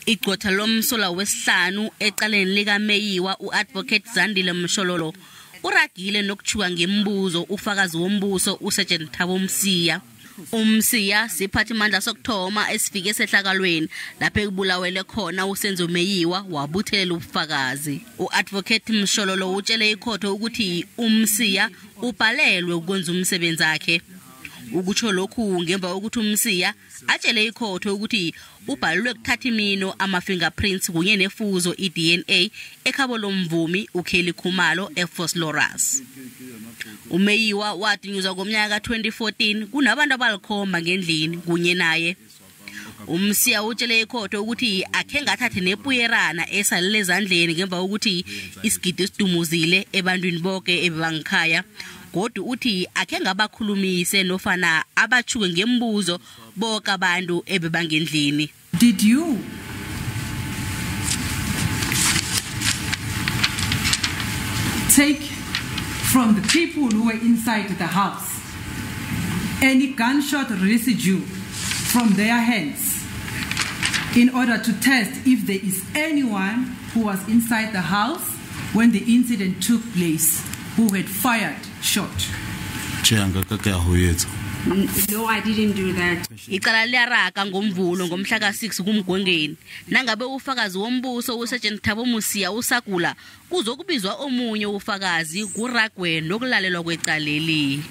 Igqwetha lomsola wesihlanu ecaleni likaMeyiwa u-Advocate Zandile Mshololo uragile nokutjhuka ngembuzo ufakazi wombuso uSergeant Thabo Msiya. UMsiya siphathimandla sokuthoma esifike esehlakalweni lapho ekubulawele khona uSenzo Meyiwa wabuthelela ubufakazi. U-Advocate Mshololo utshele ikhotho ukuthi uMsiya ubhalelwe ukwenza umsebenzi wakhe. Ukutsho lokhu ngemva kokuthi uMsiya atshele ikhotho ukuthi ubhalelwe kuthatha imino, ama-fingerprints kunye nefuzo i-DNA ekhabo lomvumi uKelly Khumalo eVosloorus. UMeyiwa wadunyuzwa ngomnyaka ka-2014 kunabantu abalikhomba ngendlini kunye naye. UMsiya utshele ikhotho ukuthi akhe ngathathe nepuyerana esalele ezandleni ngemva kokuthi isigidi sidumuzile ebantwini bonke ebebangikhaya. Kodwa uthi akhe ngabakhulumise nofana abatjhuke ngembuzo bonke abantu ebebangendlini. Did you take from the people who were inside the house any gunshot residue from their hands in order to test if there is anyone who was inside the house when the incident took place who had fired shot? Che, angaka ka ho etsa. No, I didn't do that. Icala liyaraga ngomvulo ngomhla ka-6 kuMgwengweni. Nangabe ufakazi wombuso uSergeant Thabo Mosia usagula, kuzokubizwa omunye ufakazi kuragwe nokulalelwa kwecaleli.